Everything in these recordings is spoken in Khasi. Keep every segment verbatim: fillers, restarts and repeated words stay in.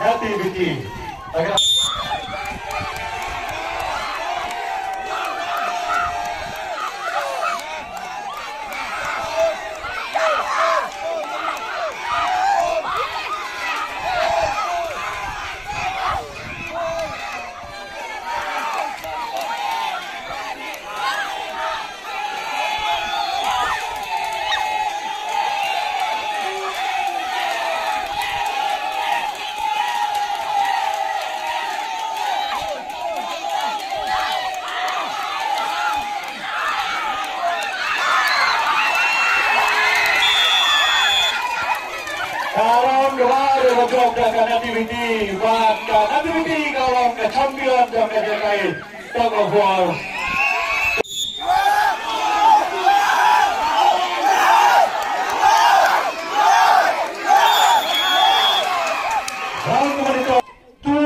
Activity. Ka long kaba dei ba jop da ka Nativity, bad ka Nativity ka long ka champion jong ka jaka tug of war. Round kaba dei tu.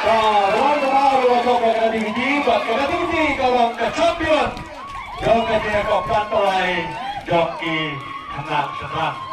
Ka round kaba ar ka jop ka Nativity, bad ka Nativity ka long ka champion jong ka jingïakop plan tawai jong ki khynnah shynrang.